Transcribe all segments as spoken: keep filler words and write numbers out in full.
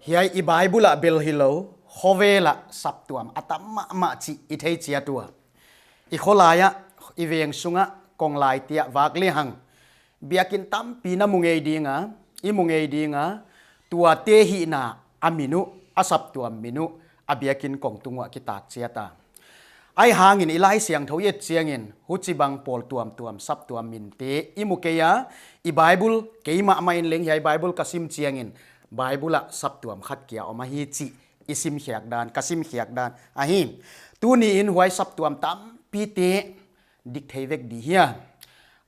Hiai i Bible ah bel hilou, khovel ah saptuam a tam mahmah chih i thei chiat ua. I kholai ah, i veng sung ah, kong lai tiah vak lehang, biakinn tampi na mu ngei ding a, i mu ngei ding a, tuate hihna a min uh, a saptuam min uh, a biakinn kong tung uah kitak chiat a. Ahihhangin i Laisiangthou i et chiangin, huchibang pawl tuamtuam saptuam minte i mu kei a, i Bible, keimah mah in leng hiai Bible ka sim chiangin, Bible ah saptuam khat kia om ahi chih i sim khiak dan, ka sim khiak dan ahi. Tuni in huai saptuam tampite dik thei vek di hia.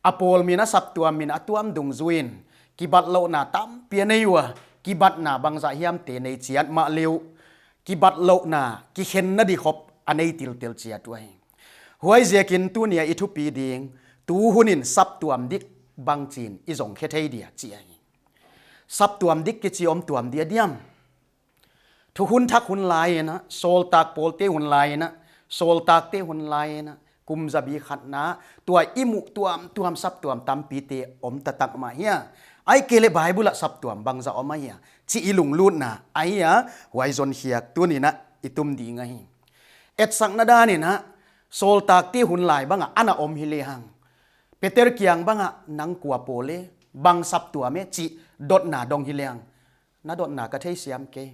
A pawl min a saptuam min a tuam dungzui in, kibatlouhna tampi a nei ua, kibatna bangzah hiamte nei chiat mahle uh, kibatlouhna, kikhenna di khop a nei tiltel chiat uhi. Huaiziakin tuni a i thupi ding, tu hun in saptuam dik bangchin i zong khe thei dia chih ahi. Saptuam dik kichi om tuam dia diam. Thukhun thak hun lai in a, sawltak pawlte hun lai in a, sawltakte hun lai in a, kum zabi khatna, tua i muh tuamtuam saptuam tampite om taktak mah hia. Ahihkeileh Bible ah saptuam bangzah om ahia, chih i lunglutna ahia, huai zon khiak tuni in a i tum ding ahi. Etsakna dan in a, sawltakte hun lai bang ah ana om hi lehang, Peter kiang bang ah nang kua pawl e, bang saptuam e chih dotna dong hi lehang, na dotna ka theisiam kei.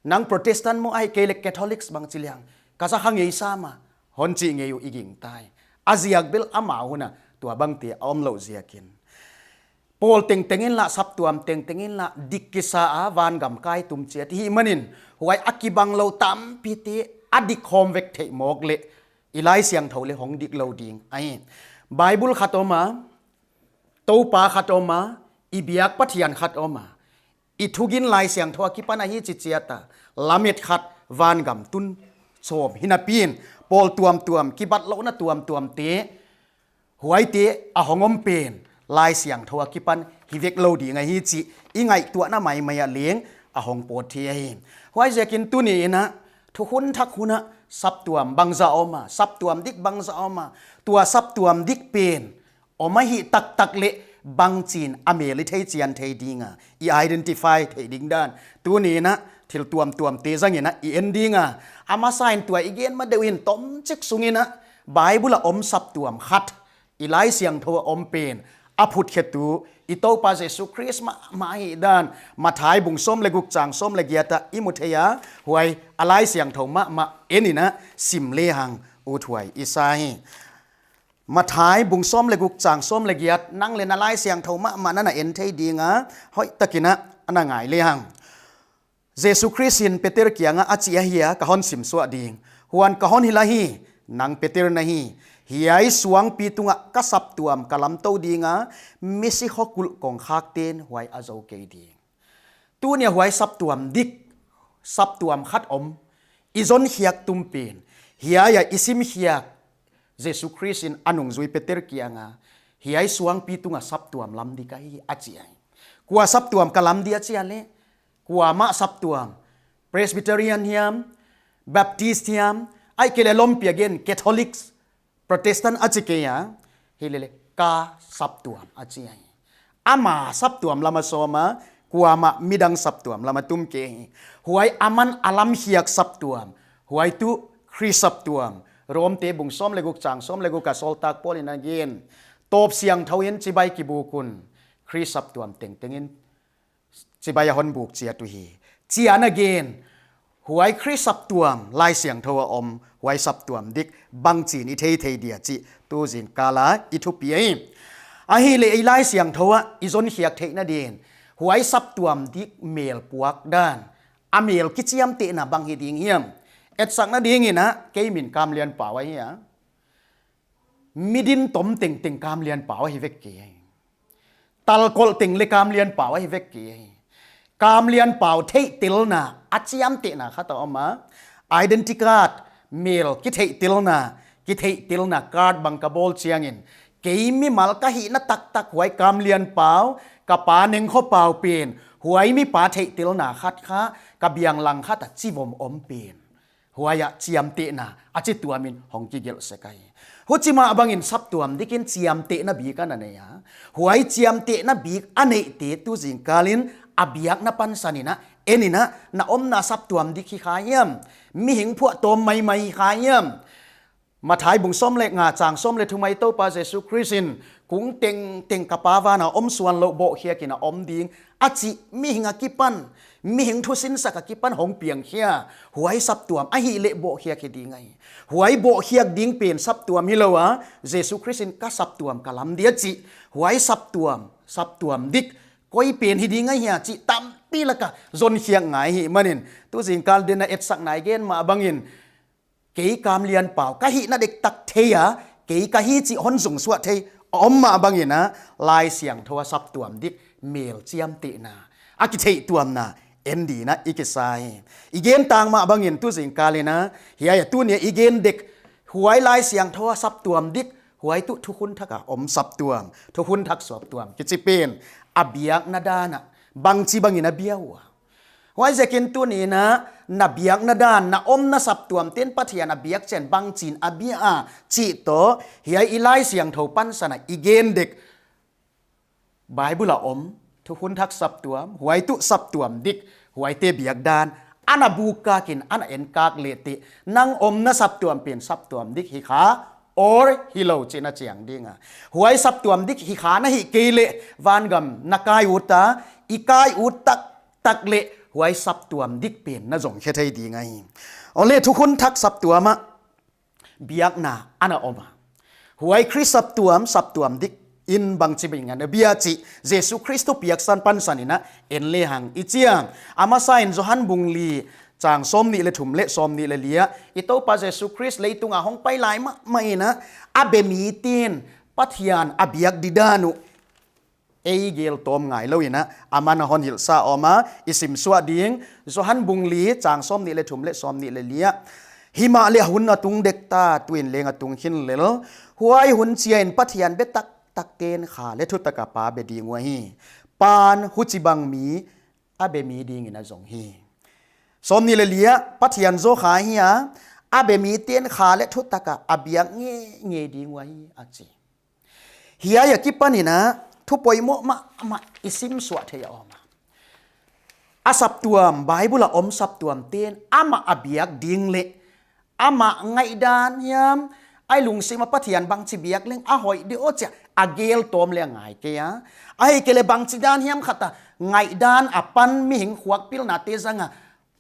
Nang Protestant maw ahihkeileh Catholics bang chi lehang, ka za kha ngei sam a, hon chih ngei uh i gingta hi. A ziak bel amau hun a tua bangte a omlouh ziakin. Pawl tengteng in lah, saptuam tengteng in lah, dik kisa a vangam kai tum chiat hih manin, huai a kibanglou tampite a dik khawm vek theih mawk leh, i Laisiangthou leh hong diklou ding ahi. Bible khat om a, Toupa khat om a, i biak Pathian khat om a, i thugin Laisiangthou akipan ahi chi chiat a, lamet khat vangam tun sawm hinapi in, pawl tuamtuam, kibatlouhna tuamtuamte, huaite a hong om pen, Laisiangthou akipan hi vek lou ding ahi chih i ngaihtuahna maimai ah leng a hong pawt thei ahi. Huaiziakin tuni in a, thukhun thak hun ah saptuam bangzah om a, saptuam dik bangzah om a, tua saptuam dik pen om ahih taktak leh bangchin a mel i thei chian thei ding a, i identify thei ding dan, tuni in a thil tuamtuamte zang in a i en ding a. A masa in tua i gen ma deuh in tomchik sung in a, Bible ah om saptuam khat, i Laisiangthou ah om pen, a phutkhetu i Toupa Jesu Khrist mahmah ahih dan, Matthai bung sawm leh guk chang sawm leh giat ah i mu thei a, huai a Laisiangthou mahmah en in a sim lehang uthuai i sa hi. Matthai bung sawm leh guk chang sawm leh giat, nang leh na Laisiangthou mahmah na na en thei ding a, hoihtak in a na ngai lehang. Jesu Khrist in Peter kiang ah a chi ahi a, ka hon simsuah ding. Huan ka hon hilh ahi, nang Peter na hi. Hiai suangpi tung ah ka saptuam ka lamtou ding a, misi kho kulh kongkhakte'n huai a zou kei ding. Tuni a huai saptuam dik, saptuam khat om, i zon khiak tum pen, hiai a i sim khiak, Jesu Khrist in a nungzui Peter kiang a, hiai suangpi tung a saptuam lam di ka hi a chi ahi. Kua saptuam ka lam di a chi a leh, kuamah saptuam, Presbyterian hiam, Baptist hiam, ahihkeileh lawmpi a gen Catholics, Protestant a chi kei a, hilele ka saptuam a chi ahi. Ama saptuam lam a sawm a, kuamah midang saptuam lam a tum kei hi. Huai aman a lam khiak saptuam, huai tuh Khrist saptuam, Rom te bung sawm leh guk chang sawm leh guk a sawltak Paul in a gen, tawp siangthou in chibai kibuk un, Khrist saptuam tengteng in chibai a hon buk chiat uhi. Chi in a gen, huai Khrist saptuam, Laisiangthou a om, huai saptuam dik, bangchin i theithei dia chih, tu zingkal a i thupi ahi. Ahihleh i Laisiangthou ah, i zon khiak theihna din, huai saptuam dik mel puak dan, a mel kichiamtehna bang hi ding hiam. Etsakna ding in a, kei min Kamlianpau ahi a. Midin tom tengteng Kamlianpau ahi vek kei. Talkolh teng leh Kamlianpau ahi vek kei. Kamlianpau theihtelna, a chiamtehna khat a om a. Identity card, mel kitheihtelna, kitheihtelna card bang ka bawl chiangin, kei mimal ka hihna taktak huai Kamlianpau, ka pa Nengkhopau pen, huai mipa theihtelna khat kha, ka biang lang khat a chivom om pen. Huai a chiamtehna, a chituam in hong kigelh sek ahi. Huchi mah bangin saptuam dik in chiamtehna bik ana nei a. Huai chiamtehna bik a neihte tu zingkal in a biakna pansan in a En in, na omna saptuam dik hi kha hiam? Mihing phuahtawm maimai hi kha hiam? Matthai bung sawm leh nga chang sawm leh thum ah Toupa Jesu Khrist in kung tengteng ka Pa van a om suan louh bawhkhiak in a om ding a chih mihing akipan, mihing thusinsak akipan hong piangkhia, huai saptuam ahihleh bawhkhiak hi ding ahi. Huai bawhkhiak ding pen saptuam hilou a, Jesu Khrist in ka saptuam ka lam dia chih, huai saptuam, saptuam dik koi pen hi ding ahia chih tampi lak a zonkhiak ngai hi manin, tu zingkal den a etsakna i gen mah bangin, kei Kam Lian Pau ka hihna dektak thei a, kei ka hi chih hon zong suah thei a om mah bangin, Laisiangthou a saptuam dik mel chiamtehna, a kitheihtuamna en ding in i kisa hi. I gen tang mah bangin tu zingkal in, hiai a tuni a i gen dek, huai Laisiangthou a saptuam dik, huai tuh thukhun thak a om saptuam, thukhun thak saptuam kichi pen, a biakna dan a bangchi bangin a bia ua? Huaiziakin tuni in, na biakna dan, na omna saptuam ten Pathian a biak chiang bangchin a bia a chih toh, hiai i Laisiangthou pansan a i gen dek Bible a om thukhun thak saptuam, huai tuh saptuam dik, huaite biak dan, ana buk kak in, ana en kak leh teh, nang omna saptuam pen saptuam dik hi kha, or hilou chih na chiang ding a. Huai saptuam dik hi kha na hih kei leh, vangam na kai ut a, i kai ut taktak leh, huai saptuam dik pen na zong khe thei ding ahi. Aw leh, thukhun thak saptuam ah biakna ana om a. Huai Khrist saptuam, saptuam dik in bangchi bangin a bia chih Jesu Khrist thupiak san pansan in en lehang i chi a. A masa in Johan bung li chang sawmnih leh thum leh sawmnih leh li ah, i Toupa Jesu Khrist leitung a hong pai lai mahmah in, a be miten Pathian a biak didan uh ei gel tawm ngailou in, aman a hon hilhsa om a, i sim suah ding, Johan bung li chang sawmnih leh thum leh sawmnih leh li ah. Himahleh hun a tung dek ta, tuin leng a tung khin lel. Huai hun chiang in Pathian be taktak ten kha leh thutak a Pa be ding uh ahi. Pan huchibang mi a be mi ding in a zong hi. Sawmnih leh li ah, Pathian zaw kha hi a, a be miten kha leh thutak a a biak ngeingei ding uh ahi, a chi. Hiai akipan in thu poimoh mahmah i sim suah thei a om a. A saptuam, Bible a om saptuam ten amah a biak ding leh, amah ngaihdan hiam, a lungsim a Pathian bangchi biak leng a hoih di aw chia a gel tawm leh a ngai kei a. Ahihkeileh bangchidan hiam khat a ngaihdan apan mihing khuak pilna te zang a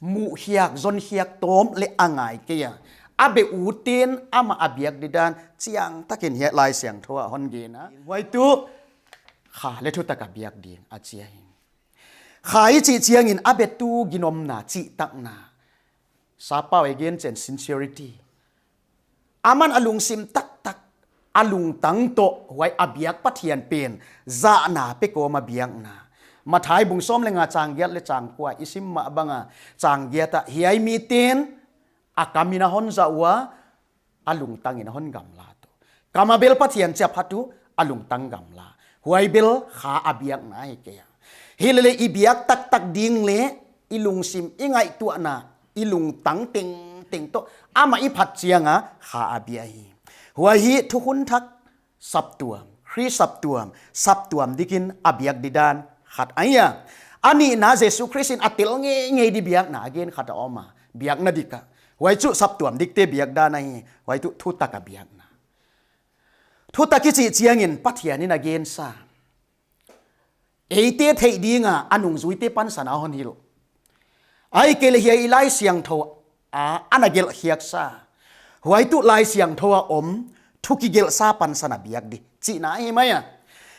muh khiak, zon khiak tawm leh a ngai kei a. A be uten amah a biak didan chiangtak in hiai Laisiangthou ah hon gen a. Huai tuh kha leh thutak a biak ding a chi ahi. Kha i chih chiang in a be tu ginomna, chihtakna. Sappau a gen chiang sincerity. Aman a lungsim taktak, a lungtang toh huai a biak Pathian pen zahna pe kawm a biakna. Matthai bung sawm leh nga chang giat leh chang kua i sim mah bang a, chang giat ah, hiai miten a kam in a hon zah ua, a lungtang in a hon gamla toh. Kam a bel Pathian chia phat uh, a lungtang gamla. Huai bel kha a biakna hi kei a. Hilele i biak taktak ding leh, i lungsim, i ngaihtuahna, i lungtang tengteng toh amah i phat chiang a kha a bia hi. Huai hi thukhun thak saptuam, Khrist saptuam, saptuam dik in a biak didan khat ahi a. A nihna Jesu Khrist in a tel ngeingei di biakna a gen khat a om a, biakna dik a. Huai tuh saptuam dikte biak dan ahi, huai tuh thutak a biakna. Thutak i chih chiang in Pathian in a gensa, eite theih ding a a nungzuite pansan a hon hilh. Ahihkeileh hiai i Laisiangthou a ana gelh khiaksa, huai tuh Laisiangthou a om thu kigelhsa pansan a biak di chihna ahi mai a.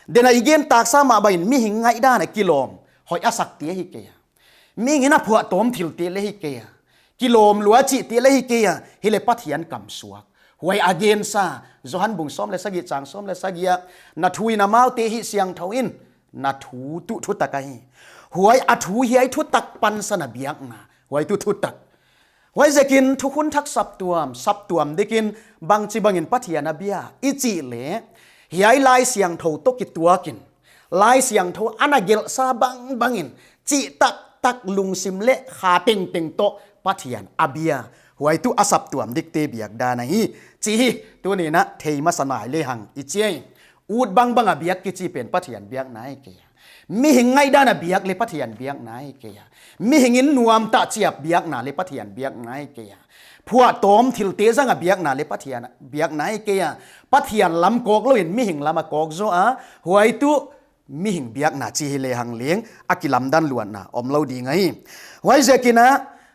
Den a i gen taksa mah bangin mihing ngaihdan a kilawm hoih a sakte ahi kei a. Mihing in a phuahtawm thilte leh hi kei a. Kilawm lua chihte leh hi kei a. Hileh Pathian kam suak, huai a gensa, Johan bung sawm leh sagih chang sawm leh sagih ah, na thu in amaute hihsiangthou in, na thu tuh thutak ahi. Huai a thu hiai thutak pansan a biakna, huai tuh thutak. Huaiziakin thukhun thak saptuam, saptuam dik in bangchi bangin Pathian a bia i chih leh, hiai Laisiangthou toh kituak in, Laisiangthou ana gelhsa bangbang in, chihtaktak lungsim leh kha tengteng toh Pathian a bia. Huai tuh a saptuam dikte biak dan ahi chih hi tuni'n a thei masa nai lehang i chi a. Ut bangbang a biak kichi pen Pathian biakna ahi kei a. Mihing ngaihdan a biak leh Pathian biakna hi kei a. Mihing in nuamtah chiat biakna leh Pathian biakna hi kei a. Phuahtawm thilte zang a biakna leh Pathian biakna hi kei a. Pathian lam kawk lou in mihing lam a kawk zaw a, huai tuh mihing biakna chi hi lehang leng a kilamdan luatna omlou ding ahi. Huaiziakin a,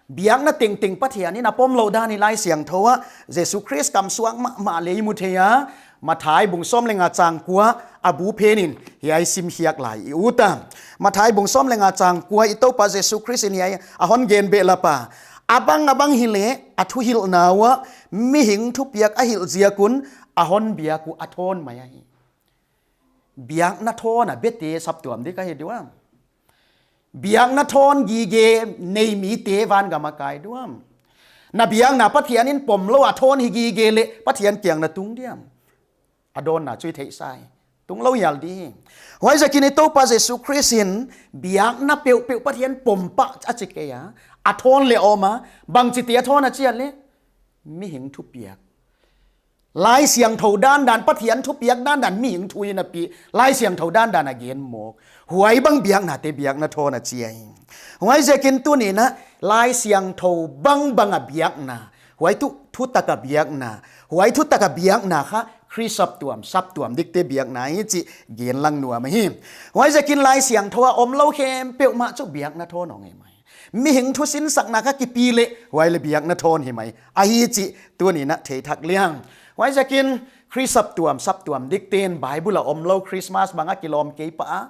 biakna tengteng Pathian in a pom lou dan hi Laisiangthou ah, Jesu Khrist kamsuak mahmah leh i mu thei a, Matthai bung sawm leh nga chang kua a bu phen in hiai sim khiak lai i ut a. Matthai bung sawm leh nga chang kua i Toupa Jesu Khrist in hiai a hon gen behlap a. A bang a bang hileh a thuhilhna uah mihing thupiak a hilh ziak un a hon biak uh a thawn mai ahi. Biakna thawn a bete saptuam dik ahi diam? Biakna thawn gige nei mite vangam a kai diam? Na biakna Pathian in pom lou a thawn hi gige leh Pathian kiang na tung diam? A dawnna chu i theihsa hi. Tung lou hial di hi. Huaiziakin i Toupa Jesu Khrist in biakna peuhpeuh Pathian pom pah a chi kei a. A thawn leh om a, bangchite a thawn a chiat leh mihing thupiak. Laisiangthou dandan, Pathian thupiak dandan, mihing thu in a pi, Laisiangthou dandan a gen mawk. Huai bang biaknate biakna thawn a chi ahi. Huaiziakin tuni'n a, Laisiangthou bangbang a biakna, huai tuh thutak a biakna, huai thutak a biakna kha Khrist saptuam, saptuam dikte biakna hi chih gen lang nuam ahi. Huaiziakin Laisiangthou a omlou khempeuh mah chu biakna thawn hong hi mai. Mihing thusinsakna kha kipi leh huai leh biakna thawn hi mai ahi chih tuni'n a theithak liang. Huaiziakin Khrist saptuam, saptuam dikte'n Bible a omlou Christmas bang a kilawm kei pah a,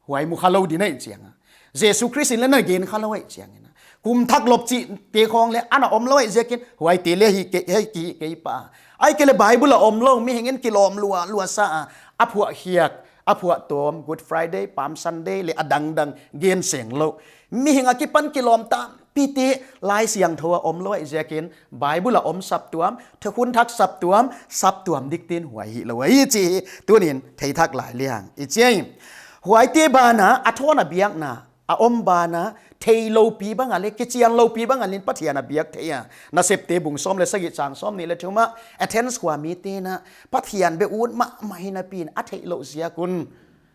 huai mu khalou di na hih chiang a. Jesu Khrist in leng na gen khalou ahih chiangin a, kum thak lop chihte khawng leh ana omlou ahih ziakin huaite leh hi kei, hi kei, kei pah a. Ahihkeileh Bible a omlou, mihing in kilawm lua, lua sa a, a phuahkhiak, a phuahtawm, Good Friday, Palm Sunday leh a dangdang gen seng lou. Mihing akipan kilawm tampite Laisiangthou a omlou ahih ziakin Bible a om saptuam, thukhun thak saptuam, saptuam dikte'n huai hilou ahi chih tuni'n theithak lai liang i chi ahi. Huaite banah a thawn a biakna a om banah theilou pi bang a leh kichian lou pi bang a leh Pathian a biak thei a. Nasepte bung sawm leh sagih chang sawmnih leh thum ah Athens khua mite'n a Pathian be ut mahmah hi napi'n a theihlouh ziak un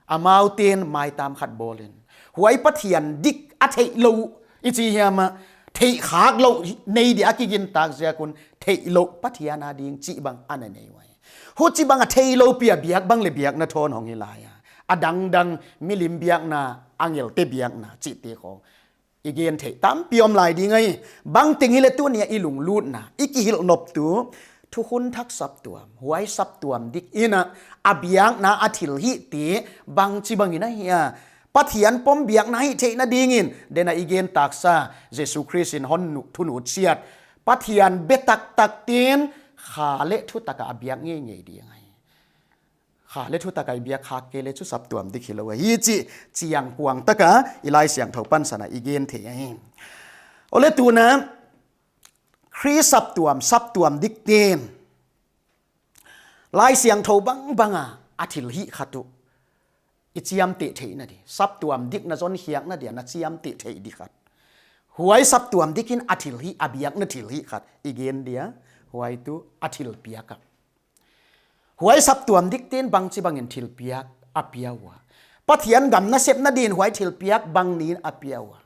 amaute'n maitam khat bawl in, huai Pathian dik a theihlouh i chi hiam a, theihkhak louh nei dia a kigintak ziak un theihlouh Pathian a ding chih bang ana nei uhi. Huchibang a theilou pi a biak bang leh biakna thawn hong hi lai a. A dangdang milim biakna, angelte biakna chihte khawng i gen theih tampi om lai ding ahi. Bangteng hileh tuni a i lunglutna, i kihilh noptu thukhun thak saptuam, huai saptuam dik in a, a biakna a thilhihte bangchibang in ahi a. Pathian pom biakna hih theihna dingin, den a i gen taksa, Jesu Khrist in hon nu-, thunut chiat Pathian be taktakte'n kha leh thutak a a biak ngeingei ding ahi. Kha leh thutak a i biak khak kei leh chu saptuam dik hilou ahi chih chiangkuang tak a i Laisiangthou pansan a i gen thei ahi. Huleh tuna Khrist saptuam, saptuam dikte'n Laisiangthou bangbang a a thilhih khat uh i chiamteh theihna di, saptuam dik na zonkhiakna dia na chiamteh theih di khat, huai saptuam dik in a thilhih, a biakna thilhih khat i gen dia, huai tuh a thilpiak a. Huai saptuam dikte'n bangchibang in thilpiak a pia ua? Pathian gam nasepna din huai thilpiak bang niin a pia ua?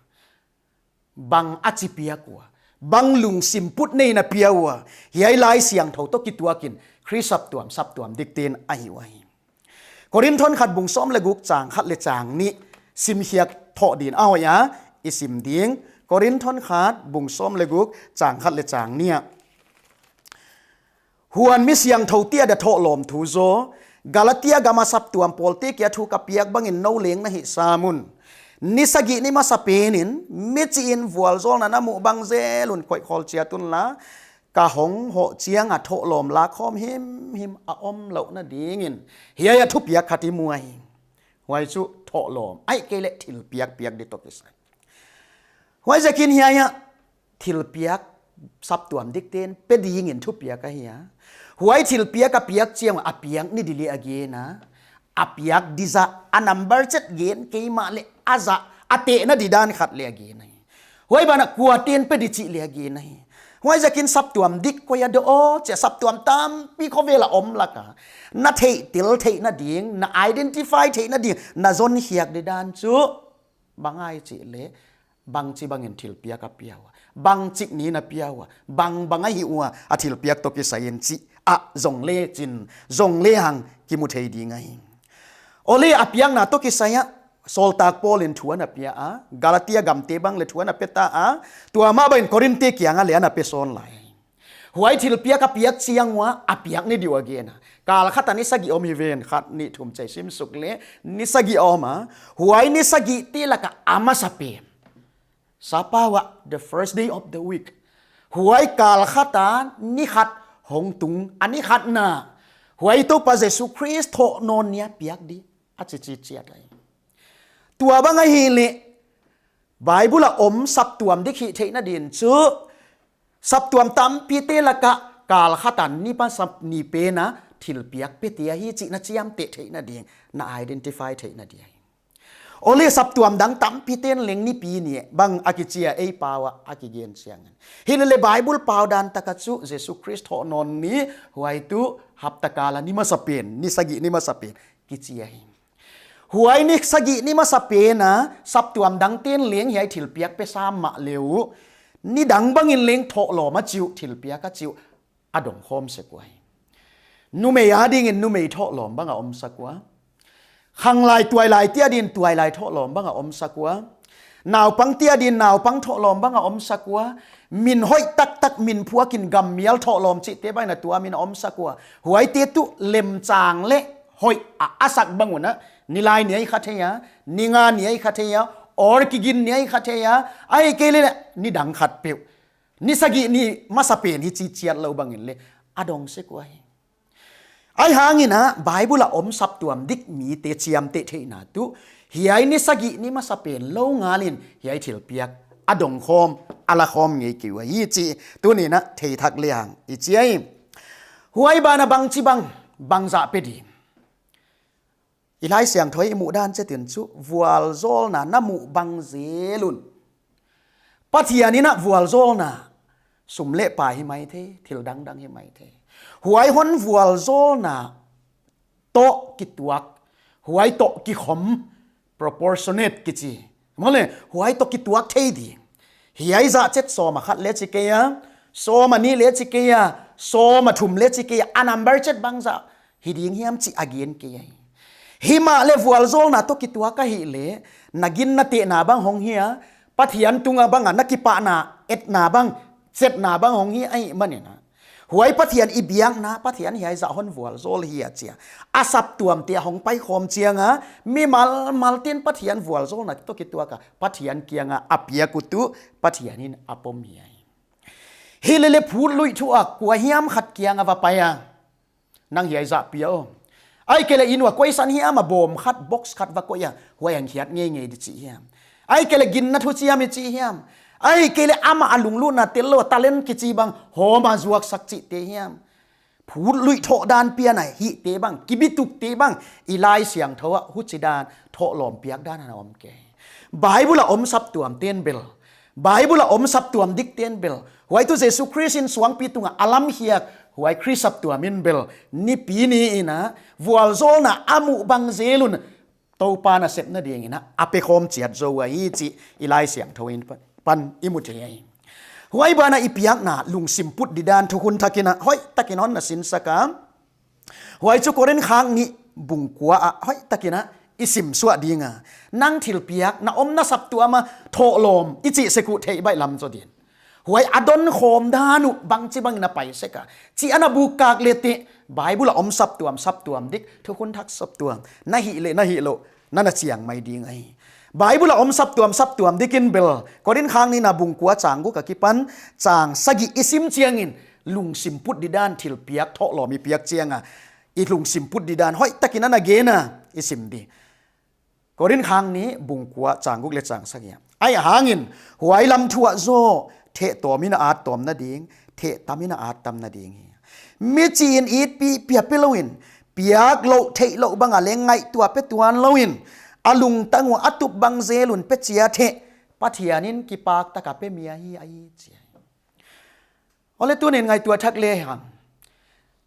Bang a chi piak ua? Bang lungsim put nei in a pia ua? Hiai Laisiangthou toh kituak in Khrist saptuam, saptuam dikte'n a hih uhi. Korinthon khat bung sawm leh guk chang khat leh chang nih simkhiak thoh din a hoih a, i sim ding. Korinthon khat bung sawm leh guk chang khat leh chang nih ah, huan mi siangthoute adia thohlawm thu zaw, Galatia gam a saptuam pawlte kiang a thu ka piak bangin nou leng na hih sam un. Ni sagih ni masapen in michih in vualzawlna na muh bang zel un koihkhawl chiat unla, ka hong hoh chiang a thohlawm lakkhawm himhim a omlouhna dingin hiai a thupiak khat i mu ahi. Huai chu thohlawm, ahihkeileh thilpiak piak di toh kisai. Huaiziakin hiai a thilpiak saptuam dikte'n pe dingin thupiak ahi a. Huai thilpiak a piak chiang a piak ni di leh a gen a, a piak di zah a number chet gen kei mahleh a zah a tehna di dan khat leh a gen ahi. Huai banah kuate'n pe di chih leh a gen ahi. Huaiziakin saptuam dik koi a dawh aw chia saptuam tampi khovel a om laka na theihtel theihna ding, na identify theihna ding, na zonkhiak didan chu bang ahia chih leh, bangchibangin thilpiak a pia ua, bangchik ni na pia ua, bangbang ahih ua a thilpiak toh kisai in chih a zong lechin, zong lehang kimu thei ding ahi. Ole a piakna toh kisai a, sawltak Paul in thu ana pia a, Galatia gamte bang leh thu ana pe ta a, tua mah bangin Korinthte kiang a leng ana pe sawn lai. Huai thilpiak a piak chiang ua, a piak ni di uh a gen a. Kal khat a ni sagih om hi ven, khat, nih, thum, chia sim suk leh, ni sagih om a. Huai ni sagihte laka a masapen, Sapau ah, the first day of the week. Huai kal khat a ni khat hong tung, a ni khatna. Huai Toupa Jesu Khrist thoh nawn ni a piak di, a chi chi chiat ahi. Tua bang ahih leh, Bible a om saptuam dik hih theihna din chu, saptuam tampite laka kal khat a ni pasap ni pen a thilpiak pete ahi chih na chiamteh theihna ding, na identify theihna ding ahi. Ole saptuam dang tampiten leng nipi ni bang a kichi a, ei pau a a kigen chiangin. Hilele Bible pau dan taka chu Jesu Khrist thoh nawn ni, huai tuh hapta kal a ni masapen, ni sagih ni masapen kichi ahi. Huai ni sagih ni masapen a saptuam dangten leng hiai thilpiak pe sam mahle uh, nidang bangin leng thohlawm a chi uh, thilpiak a chi uh, a dong khawm sek uhi. Numei adingin numei thohlawm bang a omsak ua. Khanglai tuailai te adin tuailai thohlawm bang a omsak ua. Naupangte adin naupang thohlawm bang a omsak ua. Min hoih taktak min phuakin gammial thohlawm chihte bang in a tuamin a omsak ua. Huaite tuh lemchang leh hoih a a sak bang un a, nilai ni ahi kha thei a, ninga ni ahi kha thei a, or kigin ni ahi kha thei a, ahihkeileh nidang khat peuh, ni sagih ni masapen hi chi chiat lou bangin leng a dong sek uhi. Ahihhangin a Bible a om saptuam dik mite chiamteh theihna tuh, hiai ni sagih ni masapen lou ngalin hiai thilpiak a dong khawm, a la khawm ngei kei uhi chih tuni'n a thei thak lehang i chi ahi. Huai banah bangchibang, bangzah pe di. I Laisiangthou i muh dan chiat in chu, vualzawlna na muh bang zel un. Pathian in a vualzawlna sum leh pai hi maithei, thil dangdang hi maithei. Huai hon vualzawlna toh kituak, huai toh kikhawm, proportionate kichi. Maw leh, huai toh kituak thei di. Hiai zah chet sawm a khat leng chi kei a, sawm a nih leng chi kei a, sawm a thum leng chi kei a, a number chet bangzah hi ding hiam chih a gen kei ahi. Himahleh vualzawlna toh kituak ahih leh, na ginna tehna bang hong hi a, Pathian tunga bang a na kipahna etna bang, chetna bang hong hi ahihmanin a, huai Pathian i biakna, Pathian hiai zah hon vualzawl hi a chi a, a saptuamte a hong pai khawm chiang a, mimal malte'n Pathian vualzawlna toh kituak a, Pathian kiang a a piak uh tuh, Pathian in a pom hi ahi. Hilele phutluih thu a kua hiam khat kiang a va pai a, nang hiai zah pia aw. Ahihkeileh i nu a koi san hiam a bawm khat, box khat va koih a, huai hong khiat ngeingei di chi hiam. Ahihkeileh ginna thuchiam i chi hiam. Ahihkeileh amah a lunglutna tel lou a talent kichi bang hawm a zuaksak chihte hiam. Phutluih thoh dan pian a hihte bang, kibitukte bang, i Laisiangthou ah huchidan thohlawm piak dan ana om kei. Bible a om saptuamte'n bel, Bible a om saptuam dikte'n bel, huai tuh Jesu Khrist in suangpi tunga a lamkhiak, huai Khrist saptuam in bel, nipi ni in a, vualzawlna a muh bang zel un, Toupa nasepna dingin a, a pe khawm chiat zou ahi chih i Laisiangthou in pan, pan i mu thei ahi. Huai banah i piakna lungsim put didan thukhun thak in a, hoihtak in hon na sinsak a, huai chu Korinth khak nih bung kua ah hoihtak in a i sim suah ding a. Nang thilpiak, na omna saptuam a thohlawm i chih sek uh theih baihlam zaw din. Huai a don khawm dan uh bangchibang in a pai sek a, chih ana buk kak leh teh, Bible a om saptuam, saptuam dik, thukhun thak saptuam, na hih leh na hih louh, na na chiang mai ding ahi. Bible a om saptuam, saptuam dik in bel, Korinth khak nihna bung kua chang guk akipan, chang sagih i sim chiangin, lungsim put didan thilpiak thohlawm i piak chiang a, i lungsim put didan hoihtak in ana gen a, i sim di. Korinth khak nih bung kua chang guk leh chang sagih a. Ahihhangin, huai lam thu ah zaw, thehtawm in a at tawmna ding, thehtam in a at tamna ding hi. Michih in it pi, pia pe lou in, piak louh theih louh bang a leng ngaihtuah pe tuan lou in, a lungtang ua a tup bang zel un pe chiat hen, Pathian in kipak tak a pe mi ahi, ahi chi. Aw le, tuni'n ngaihtuah thak le hang.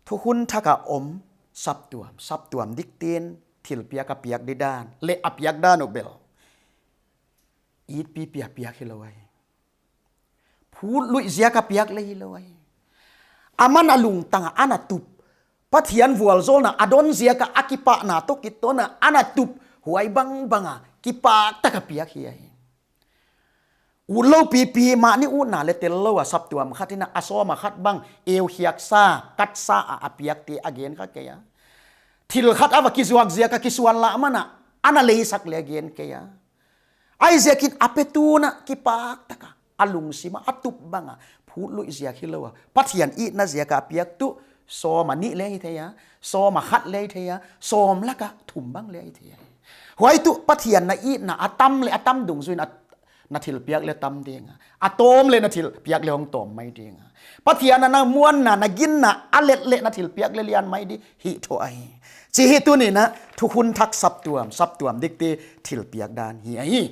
Thukhun thak a om saptuam, saptuam dikte'n thilpiak a piak di dan, leh a piak dan uh bel it pipi a piak hilou ahi. Phut luih ziak a piak le hilou ahi. Aman a lungtang a ana tup, Pathian vualzawlna a don ziak a a kipahna toh kitawn a ana tup, huai bangbang a kipak tak a piak hi ahi. Utlou pipi, mahni utna le tellou a saptuam khat in a sawm a khat bang eu hiaksa, katsa a a piakte a gen kha kei a. Thil khat a va kizuak ziak a kisuanlah man a ana leisak le a gen kei a. Huaiziakin a petu in a kipak tak a, a lungsim a a tup bang a, phut luih ziak hilou a, Pathian itna ziak a a piak tuh sawm a nih le hi thei a, sawm a khat le hi thei a, sawm lak a thum bang le hi thei a. Huai tuh Pathian na itna a tam le a tam dungzui in a na thilpiak le tam ding a, a tawm le na thilpiak le hong tawm mai ding a. Pathian a na muanna, na ginna a let le na thilpiak le lian mai di hi thu ahi. Chih hi tuni'n a thukhun thak saptuam, saptuam dikte thilpiak dan hi ahi.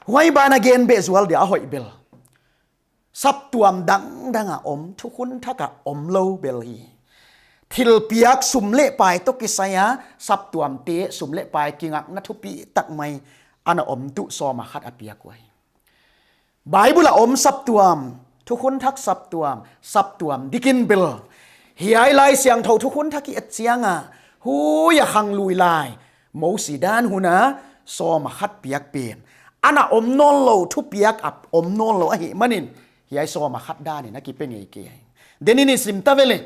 Huai ban a gen beh zual dia a hoih bel saptuam dangdang a om, thukhun thak a omlou bel hi. Thilpiak sum leh pai toh kisai a saptuamte sum leh pai kingakna thupi tak mai ana om tuh sawm a khat a piak uh ahi. Bible a om saptuam, thukhun thak saptuam, saptuam dikin bel hiai Laisiangthou thukhun thak i et chiang a, huai a khanglui lai Mosi dan hun a sawm a khat piak pen ana om nawnlou, thupiak a om nawnlou ahihmanin, hiai sawm a khat dan in a kipe ngei kei ahi. Tuni'n i sim ta ve le,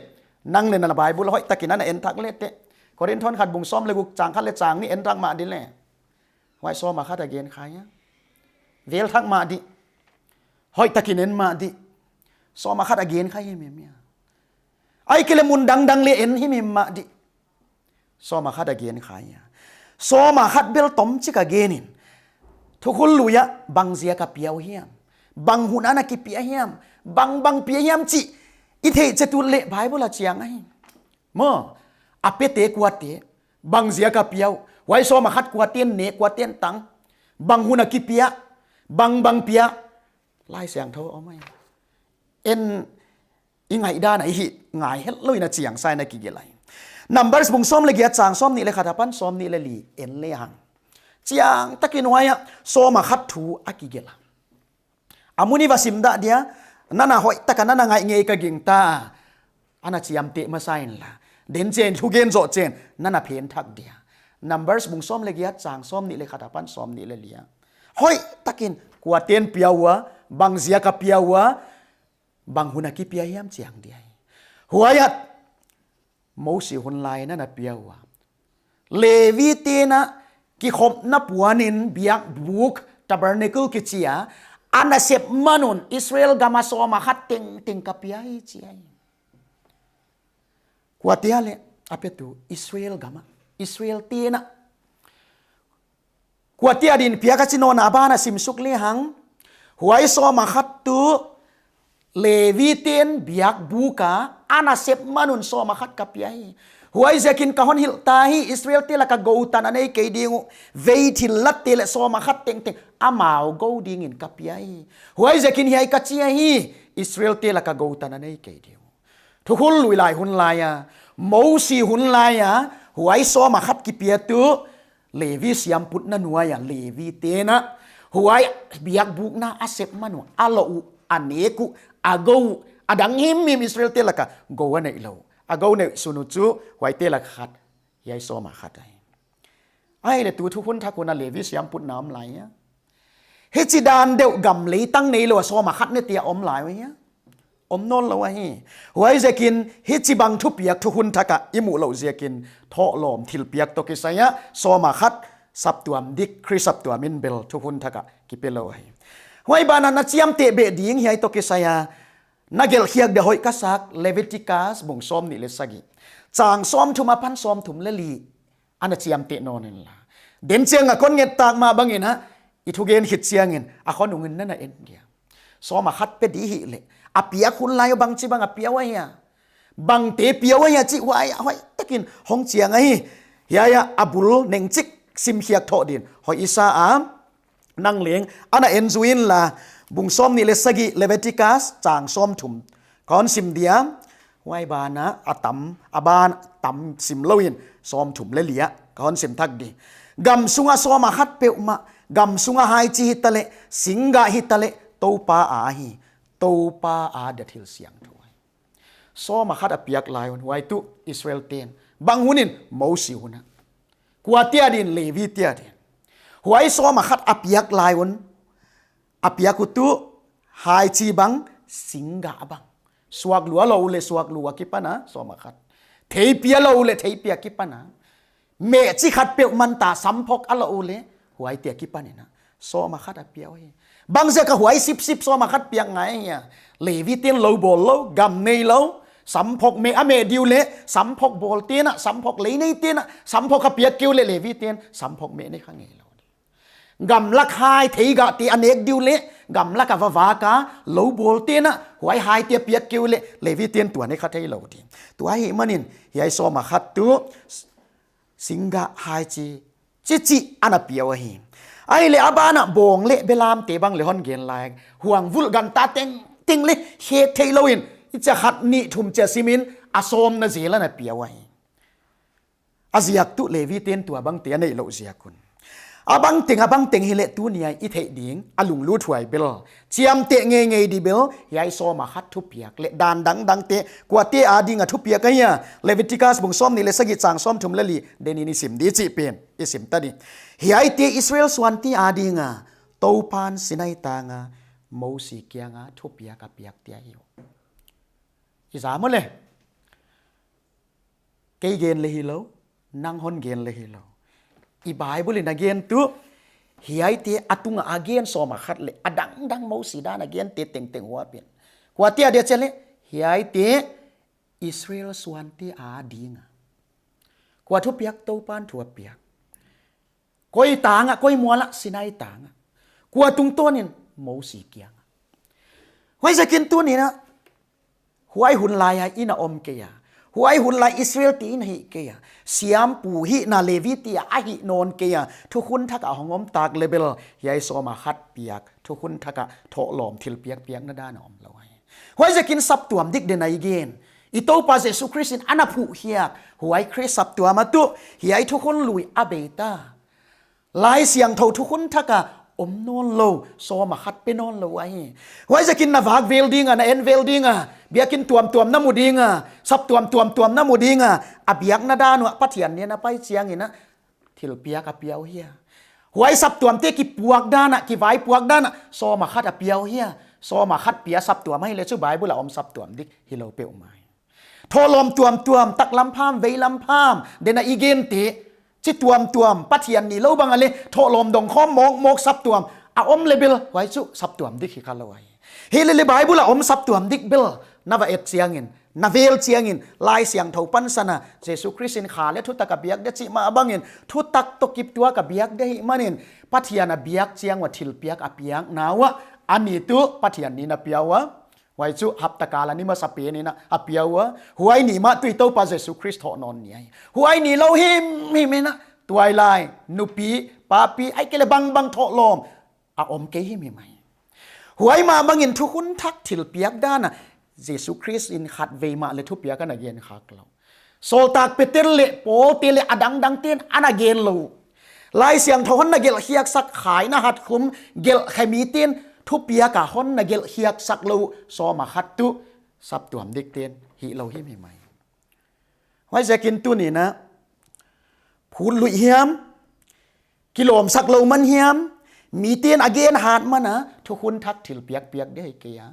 nang le na Bible hoihtakin ana en thak le teh, Korinth khat bung sawm le guk chang khat le chang nih en thak mah di le. Huai sawm a khat a gen kha hia. Vel thak mah di. Hoihtakin en mah di. Sawm a khat a gen kha himhim hia. Ahihkeileh mun dangdang le en himhim mah di. Sawm a khat a gen kha hia. Sawm a khat bel tomchik a gen in, thukhun lui a bang ziak a pia uh hiam, bang hun a na kipia hiam, bangbang pia hiam chih i theih chet uleh Bible a chiang ahi. Maw, a pete kuate, bang ziak a pia uh, huai sawm a khat kuate'n ne, kuate'n tang, bang hun a kipia, bangbang pia, Laisiangthou a om ahi. En, i ngaihdan a i hih ngai hetlou in a chiang sa in a kigelh ahi. Numbers bung sawm le giat chang sawm nih le khat apan sawm nih le li en le hang, chiang takin huai a sawm a khat thu a kigelh a. A mun i va sim dah dia, nana hoihtak a nana ngaih ngei ka gingta. Ana chiamteh masa inla, den chen, thugen zoh chen, nana phen thak dia. Numbers bung sawm le giat chang sawm nih le khat apan sawm nih le li a, hoihtakin kuate'n pia ua, bang ziak a pia ua, bang hun a kipia hiam chiang dia hi. Huai a Mosi hun lai in ana pia ua, Levite'n a kikhopna puan in, biakbuk, tabernacle kichi a, ana sep man un Israel gam a sawm a khat tengteng ka pia hi chi ahi. Kuate a le a petu? Israel gam a, Israelte'n a. Kuate a din pia ka chi nawn a, ban a sim suk le hang, huai sawm a khat tuh Levite'n biakbuk a ana sep man un sawm a khat ka pia hi. Huaiziakin ka hon hilh ta hi, Israelte lak a gou tan a nei kei ding uh, vei thillatte leh sawm a khat tengteng amau gou dingin ka pia hi. Huaiziakin hiai ka chi ahi, Israelte lak a gou tan a nei kei ding uh. Thukhun lui lai hun lai a, Mosi hun lai a, huai sawm a khat kipia tuh Levi siamputna nuai a Levite'n a, huai biakbukna a sep man uh, a loh uh, a nek uh, a gou uh, a dang himhim Israelte lak a gou a neih lou, a gou neih sun uh chu huaite lak a khat, hiai sawm a khat ahi. Ahihleh tu thukhun thak hun a Levi siamputna om lai a, hichi dan deuh gam leitang neilou a sawm a khat nete a om lai uh hia? Om nawnlou ahi. Huaiziakin hichibang thupiak thukhun thak a i muh louh ziakin thohlawm thilpiak toh kisai a sawm a khat saptuam dik, Khrist saptuam in bel thukhun thak a kipe lou ahi. Huai ban a na chiamteh beh ding hiai toh kisai a na gelh khiak dia hoih ka sak Leviticus bung sawm nih le sagih, chang sawmthum apan sawmthum le li ana chiamteh nawn inla. Den chiang a kon nget tak mah bangin a, i thugen khit chiangin a khonung in nana en dia. Sawm a khat pe di hihleh, a piak hun lai uh bangchibang a pia ua hia, bangte pia ua hia chih huai, hoihtakin hong chiang ahi. Hiai a bul nengchik sim khiak thoh din hoih i sa a, nang leng ana en zui inla, bung sawm nih le sagih Leviticus chang sawmthum, Ka hon sim dia, huai ban ah a tam, a ban tam sim lou in, sawmthum leh li ah ka hon sim thak di. Gam sunga sawm a khat peuhmah, gam sunga haichi hitaleh, singgah hitaleh, Toupa a hi, Toupa a dia thil siangthou ahi. Sawm a khat a piak lai un, huai tuh Israelte'n, bang hun in Mosi hun ah. Kuate adin, Levite adin. Huai sawm a khat a piak lai un, a piak uh tuh haichi bang, singgah bang. Suaklu a lou leh suaklu akipan a, sawm a khat. Theipi a lou leh theipi akipan a. Meh chi khat peuhmah ta samphok a lou leh, huaite akipan in a. Sawm a khat a pia uh hi. Bangziak a huai sipsip sawm a khat piak ngai hia? Levite'n lou bawl lou, gam nei lou, samphok meh a meh di uleh, samphok bawlte'n a, samphok lei neite'n a, samphok a piak kei uleh Levite'n, samphok meh nei kha ngei lou. Gamlak hai theigahte a nek di uleh, gamlak a va vak a, lou bawlte'n a, huai haite a piak kei uleh, Levite'n tua nei kha thei lou di. Tua ahihmanin, hiai sawm a khat tuh, singgah haichi, chichi ana pia uh ahi. Ahihleh a ban ah bawng leh belamte bang leh hon gen lai. Huang vulh ganta tengteng leh hek theilou in, i chia khat nih thum chia sim in, a sawmna zel ana pia uh ahi. A ziak tuh Levite'n tua bangte a neih louh ziak un. A bangteng, a bangteng hileh tuni a i theih ding, a lunglut huai bel. Chiamteh ngeingei di bel, hiai sawm a khat thupiak leh dan dangdangte, kuate ading a thupiak ahia? Leviticus bung sawmnih leh sagih chang sawmthum leh li, den in i sim di chih pen, i sim ta di. Hiaite Israel suante ading a, Toupa'n Sinai tang a, Mosi kiang a, thupiak a piakte ahi uh. I za maw le? Kei gen leh hilou, nang hon gen leh hilou. I Bible in a gen tuh, hiaite a tung a gen sawm a khat leh, a dangdang Mosi dan a gente tengteng huap in. Kuate adia chia leh, hiaite Israel suante ading a. Kua thupiak? Toupa'n thu a piak. Koi tang a, koi mual ah? Sinai tang a. Kua tungtawn in? Mosi kiang a. Huaiziakin tuni a, huai hun lai a i na om kei a. Huai hun lai Israelte i na hih kei a. Siampu hihna Levite a hih nawn kei a. Thukhun thak a hong om tak leh bel, hiai sawm a khat piak, thukhun thak a thohlawm thilpiak piakna dan a om lou ahi. Huaiziakin saptuam dik den a i gen. I Toupa Jesu Khrist in ana phuhkhiak, huai Khrist saptuam a tuh, hiai thukhun lui a bei ta. Laisiangthou thukhun thak a om nawn lou, sawm a khat pe nawn lou ahi. Huaiziakin na vak vel ding a, na en vel ding a, biakinn tuamtuam na mu ding a, saptuam tuamtuam na mu ding a, a biakna dan uah Pathian nih a pai chiang in a, thilpiak a pia uh hia? Huai saptuamte kipuak dan a, kivaipuak dan a, sawm a khat a pia uh hia? Sawm a khat pia saptuam ahihleh chu Bible a om saptuam dik hilou peuhmah. Thohlawm tuamtuam, taklam pham, veilam pham, den a i gente, chi tuamtuam, Pathian nih lou bang a leh, thohlawm dong khawm mawkmawk saptuam a om leh bel, huai chu saptuam dik hi kha lou ahi. Himahleh Bible a om saptuam dik bel, na va et chiang in, na vel chiang in, Laisiangthou pansan a, Jesu Khrist in kha leh thutak a biak di chih mah bang in, thutak toh kiptuak a biak di ahihman in, Pathian a biak chiang ua thilpiak a piakna uah, a ni tuh Pathian nih in a pia ua. Huai chu hapta kal a ni masapen in a pia ua. Huai ni mah tuh i Toupa Jesu Khrist thoh nawn ni ahi. Huai ni lou himhim in a, tuailai, nupi, papi, ahihkeileh bangbang thohlawm a om kei himhim ahi. Huai mah bang in thukhun thak thilpiak dan a, Jesu Khrist in khatvei mah leh thupiak ana gen khak lou. Sawltak Peter leh Paul te leh a dangdangte'n ana gen lou. Laisiangthou hon na gelhkhiaksak, khaina hatkhum gelhkhe mite'n thupiak a hon na gelhkhiaksak lou, sawm a khat tuh saptuam dikte'n hih lou himhim ahi. Huaiziakin tuni a, phut luih hiam, kilawmsak lou man hiam, mite'n a gen hat man a, thukhun thak thilpiak piak di ahi kei a.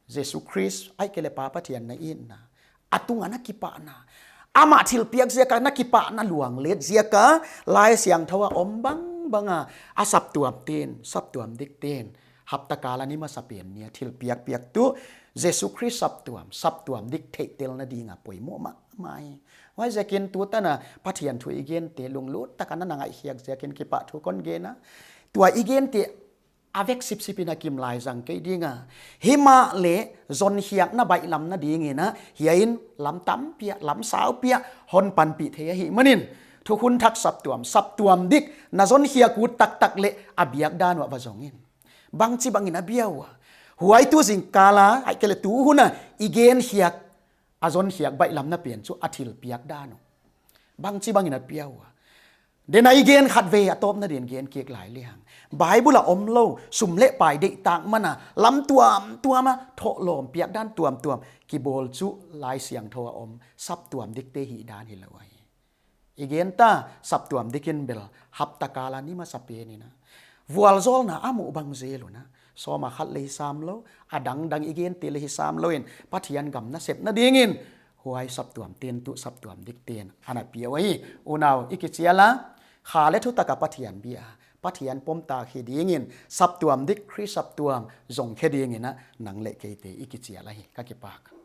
Jesu Khrist ahihkeileh Pa Pathian na itna, a tung a na kipahna, amah thilpiak ziak a na kipahna luang let ziak a, Laisiangthou a om bangbang a, a saptuamte'n, saptuam dikte'n, hapta kal a ni masapen ni a thilpiak piak tuh, Jesu Khrist saptuam, saptuam dik theihtelna ding a poimoh mahmah ahi. Huaiziakin tutan a Pathian thu i gente lunglut tak a na na ngaihkhiak ziakin kipahthu kon gen a. Tua i gente a vek sipsip in a kim lai zang kei ding a. Himahleh zonkhiakna baihlamna ding in a, hiai in lam tampi a, lam saupi a hon panpih thei ahihman in, thukhun thak saptuam, saptuam dik na zonkhiak ut taktak leh a biak dan uah va zong in. Bangchibang in a bia ua? Huai tu zingkal a, ahihkeileh tu hun a, i gen khiak, a zon khiak baihlamna pen chu a thilpiak dan uh. Bangchibang in a pia ua. Den a i gen khatvei a tawpna din gen kik lai lehang, Bible a omlou, sum leh pai deihtak man a lam tuamtuam a thohlawm piak dan tuamtuam kibawl chu Laisiangthou a om saptuam dikte hihdan hilou ahi. I gen ta saptuam dik in bel hapta kal a ni masapen in a vualzawlna a muh bang zel un a, sawm a khat leh hi samlou, a dangdang i gente leh hi samlou in Pathian gam nasepna dingin huai saptuamte'n tuh saptuam dikte'n ana pia uh ahi. Unau, i kichial a, kha leh thutak a Pathian bia, Pathian pomtak hi dingin saptuam dik, Khrist saptuam zong khe dingin a nang leh keite i kichial ahi. Ka kipak.